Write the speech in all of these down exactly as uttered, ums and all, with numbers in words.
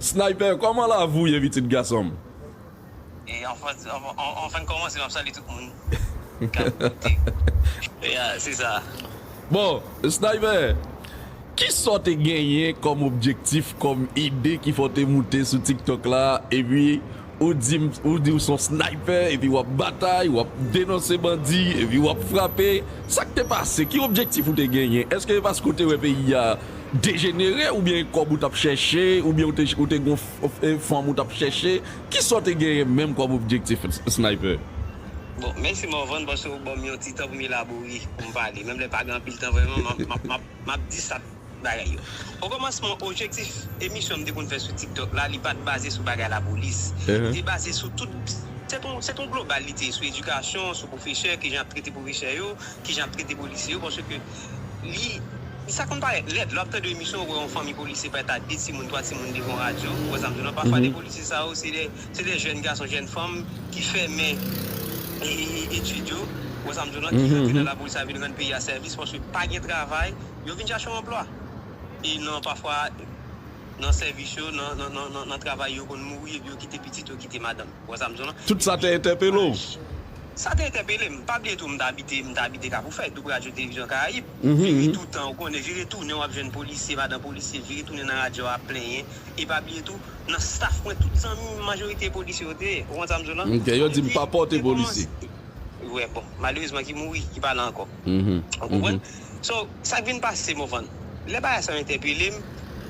Sniper, kòman lavi w ye, pitit gason m? E anvan, anvan, anvan n kòmanse, m ap salye tout moun k ap koute. Ya, se sa. Bon, Sniper, kisa w te genyen kòm objektif, kòm ide ki fè w te moute sou TikTok la, epi ou di m, ou di w se yon sniper, epi w ap batay, w ap denonse bandi, epi w ap frape? Sa k te pase? Ki objektif ou te genyen? Èske se paske w te wè peyi a dejenere, oubyen kòb ou t ap chèche, oubyen ou te, ou te gon f-, f-, fanm ou t ap chèche? Kisa w te genyen menm kòm objektif, Sniper? Bon, mèsi Morvan, paske ou ban m yon ti tan pou m elabore, pou m pale. Menm lè pa gen anpil tan, vrèman, m ap, m ap, m ap, m ap di sa bagay yo. Okòmansman, objektif emisyon m te konn fè sou TikTok la, li pa t baze sou bagay lapolis. Li te baze sou tout, se t on, se t on global li te ye, sou edikasyon, sou pwofesè, kijan y ap trete pwofesè yo, kijan y ap trete polisye yo, paske li, sa konn parèt lèd. Lè w ap tande yon emisyon, ou wè yon fanmi polisye pèt a de timoun, twa timoun devan radyo, ou wè sa m di w lan. Pafwa, de polisye sa yo, se de, se de jèn gason, jèn fanm ki fèmen e, e, etid yo, ou wè sa m di w lan, ki rantre nan lapolis la vin rann peyi a sèvis, paske pa gen travay, yo vin chache yon anplwa. E nan, pafwa, nan sèvis yo, nan, nan, nan, nan, nan travay yo, konn mouri, epi yo kite pitit yo, kite madanm. Ou wè sa m di w lan? Tout sa te entèpele w? Sa te entèpele m. Pa bliye tou, m t abite, m t abite Kafoufèy, tou pre Radyo Televizyon Karayib. Vire toutan, ou konnen, vire tounen, w ap jwenn polisye, madanm polisye, vire tounen nan radyo a ap plenyen. E pa bliye tou, nan staff mwen, tout zanmi m, majorite polisye yo te ye. Ou konn sa m di w lan? Ok, yo di m pa pòte polisye. Wi, bon, malerezman ki mouri, ki pa la ankò. Ou konprann? So, sa k vin pase, Morvan, lè bagay sa yo entèpele m,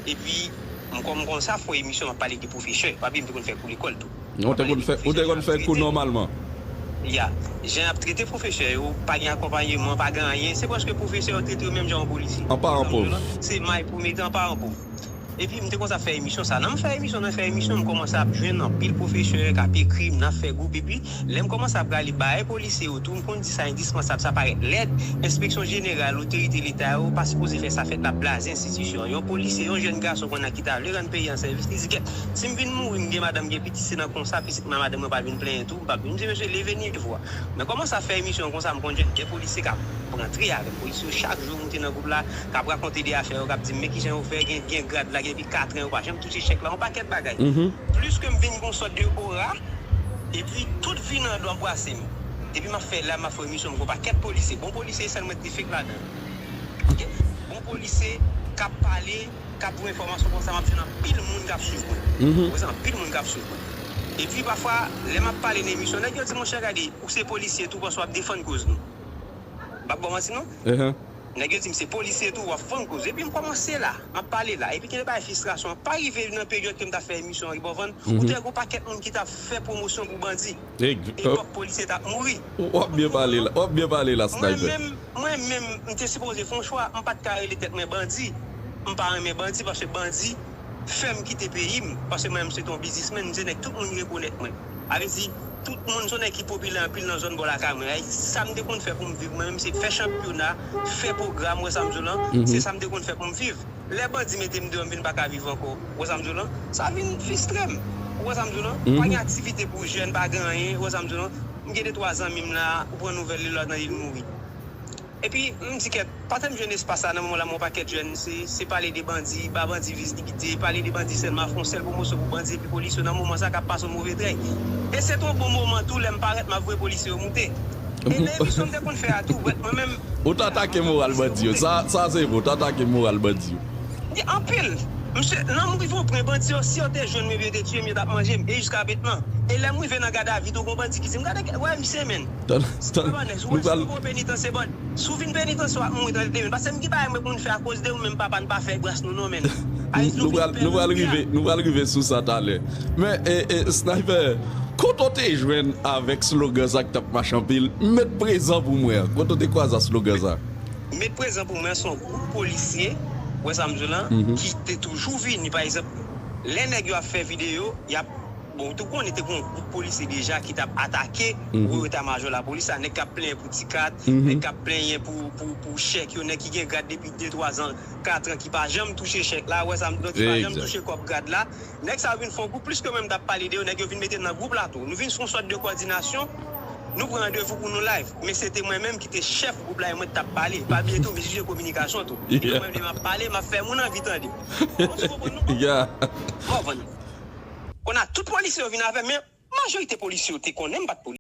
epi m, kòm konsa, fò emisyon m ap pale de pwofesè, pa bliye m te konn fè kou lekòl tou. Ou te konn fè, ou te konn fè kou nòmalman? Ya. Jan y ap trete pwofesè yo, pa gen akonpayeman, pa gen anyen, se paske pwofesè yo trete yo menm jan yon polisye. An paran pòv. Se may pou mete an paran pòv. Epi m te konsa fè emisyon sa. Nan m fè emisyon, nan fè emisyon, m kòmanse ap jwenn anpil pwofesè k ap ekri m, n ap fè gwoup. Epi, lè m kòmanse ap rale bay polisye yo tou, m konn di sa endispansab, sa parèt lèd. Enspeksyon jeneral, otorite leta yo pa sipoze fè sa fèt la, blaze enstitisyon an. Yon polisye, yon jèn gason konnya ki ta vle rann peyi an sèvis, li di, "Gèt, si m vin mouri, m gen madanm, gen pitit, se nan konsa, pitit mwen, madanm mwen pral vin plenyen tou." M p ap vin di, "Mesye, leve nivo a." Men kòmanse ap fè emisyon konsa, m konn jwenn de polisye k ap rantre avè m. Polisye yo chak jou moute nan gwoup la, k ap rakonte de afè yo, k ap di m men kijan yo fè, gen, gen grad la, gen depi katran yo pa janm touche chèk la, yon pakèt bagay. Plis ke m vin gon sòt de ora, epi tout vi nan do a brase m. Depi m ap fè la, m ap fè emisyon, m gon pakèt polisye. Bon polisye, sèl mwen ki te fake ladan. Ok? Bon polisye k ap pale, k ap voye enfòmasyon konsa, m ap jwenn anpil moun k ap swiv mwen. Ou wè sa, anpil moun k ap swiv mwen. Epi pafwa, lè m ap pale nan emisyon, nèg yo di, "Monchè, gade, ou se polisye tou, paske w ap defann koz nou." M p ap ba w manti, non. Nèg yo di m se polisye tou, w ap fann koz. Epi m kòmanse la, m ap pale la. Epi gen de bagay fristrasyon. Pa rive nan peryòd ke m t ap fè emisyon an, Morvan, ou te wè gon pakèt moun ki t ap fè pwomosyon pou bandi. Epòk polisye t ap mouri. W ap byen pale la, w ap byen pale la, Sniper. Mwen menm, mwen menm, m te sipoze fè yon chwa, m pa t ka rele tèt mwen bandi. M pa renmen bandi, paske bandi fè m kite peyi m, paske mwen menm se te yon biznismenn, m se nèg tout moun rekonèt mwen. Sa vle di, tout moun, se yon nèg ki popilè anpil nan zòn bò lakay mwen. Sa m te konn fè pou m viv, mwen menm, se fè chanpyona, fè pwogram, ou wè sa m di w lan, se sa m te konn fè pou m viv. Lè bandi mete m deyò, m vin pa ka viv ankò, ou wè sa m di w lan, sa vin fristre m, ou wè sa m di w lan, pa gen aktivite pou jèn, pa gen anyen, ou wè sa m di w lan, m gen de twa zanmi m la, ou pran nouvèl li la, tande l mouri. Epi, m di kèt, pa t janm jwenn espas sa nan moman la, men yon pakèt jèn, se, se pale de bandi, ba bandi vizibite, pale de bandi sèlman, fè yon sèl pwomosyon pou bandi, epi polisye nan moman sa k ap pase yon move trèy. E se t yon bon moman tou, lè m parèt, m ap voye polisye yo moute. E nan emisyon m te konn fè a tou, brèt, mwen menm. Ou t atake moral bandi yo, sa, sa se vre, ou t atake moral bandi yo. Gen anpil. Misye, nan m rive yon pwen, bandi yo, si yo te jwenn mwen, yo te tiye m, yo t ap manje m, e jiska mentnan. E lè m rive nan gadavi tou, gon bandi ki di m, "Gade, wè misye, menn." Tann, tann, nou pral. Si w vin penitansye, w ap mouri tande, men paske m gen bagay mwen pou m fè akoz de ou, men papa n pa fè gras nou non, men. Nou pral, nou pral rive, nou pral rive sou sa talè. Men, e, e, Sniper, kote w te jwenn avèk slogan sa k t ap mache anpil, "Met prezan pou mwen" an? Kote w te kwaze ak slogan sa? "Met prezan pou mwen" se yon gwoup polisye, ou wè sa m di w lan, ki te toujou vini, pa egzanp, lè nèg yo ap fè videyo, y ap Bon, ou tou konnen te gon gwoup polisye deja ki t ap atake wo eta majò lapolis la, nèg k ap plenyen pou ti kat, nèg k ap plenyen pou, pou, pou chèk yo, nèg ki gen grad depi de, twa zan, kat an, ki pa janm touche chèk la, ou wè sa m di w, ki pa janm touche kòb grad la. Nèg sa yo vin fè yon gwoup, plis ke mwen m t ap pale de yo, nèg yo vin mete m nan gwoup la tou. Nou vin sou yon sòt de kòdinasyon. Nou pran randevou pou nou live, men se te mwen menm ki te chèf gwoup la e mwen ki t ap pale. Pa bliye tou, m jije kominikasyon tou. E mwen menm lè m ap pale, m ap fè moun anvi tande. Ou konprann nou? Yeah. Ou konprann? Kounye a tout polisye yo vin avè m, men majorite polisye yo te konnen m pa t polisye.